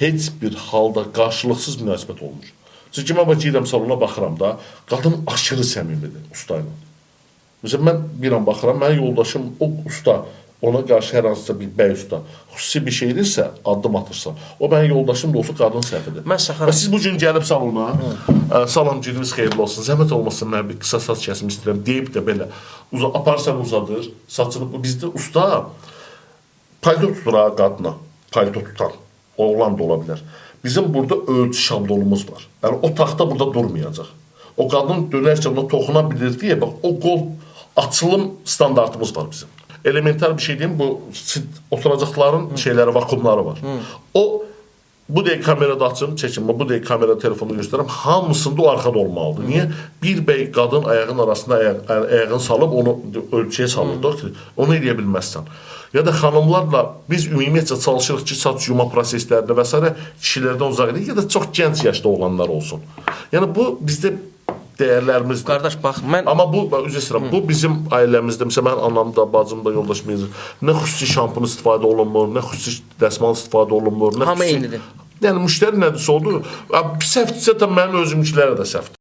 Heç bir halda qarşılıqsız münasibət olmur. Çünki mən bax gedirəm salona, baxıram da, qadın aşırı səmimidir usta ilə. Məsələn, mən bir an baxıram, mənim yoldaşım o usta ona qarşı hər hansısa bir bəy usta xüsusi bir şey edirsə, addım atırsa, o mənim yoldaşım da olsa qadın səhvidir. Mən saxaram. Və siz bu gün gəlib salona, salam, gününüz xeyirli olsun. Zəhmət olmasa mən bir qısa saç kəsimi istəyirəm deyib də belə aparsan uzadır saçını. Bizdə usta palto tutur ha qadına. Palto tutan. Oğlan da ola bilər. Bizim burada ölçü şablonumuz var. Yəni o taxta burada durmayacaq. O qadın dönərkən ona toxuna bilir deyə bax o qol açılım standartımız var bizim. Elementar bir şey deyim, bu oturacaqların şeyləri, vakuumları var. O bu dəqiqə kamerada açım, çəkim, bu dəqiqə kamera telefonu göstərirəm. Hamısında o arxada olmalıdır. Niyə? Bir bəy qadın ayağın arasında ayağını salıb onu ölçüyə salır. Onu eləyə bilməzsən. Ya da xanımlarla biz ümumiyyətcə çalışırıq ki, saç yuma proseslərində və sairə kişilərdən uzaq edək, ya da çox gənc yaşda olanlar olsun. Yəni bu bizdə dəyərlərimizdir. Qardaş, bax, mən Amma bu, bax, üzr istəyirəm, bu bizim ailəmizdə, məsələn, mənim anam da, bacım da, yoldaşım da, nə xüsusi şampun istifadə olunmur, nə xüsusi dəsmal istifadə olunmur, nə Hamı xüsusi eynidir. Yəni müştəri nədirsə odur. Səhvdirsə də mənim özümünkilərə də səhvdir.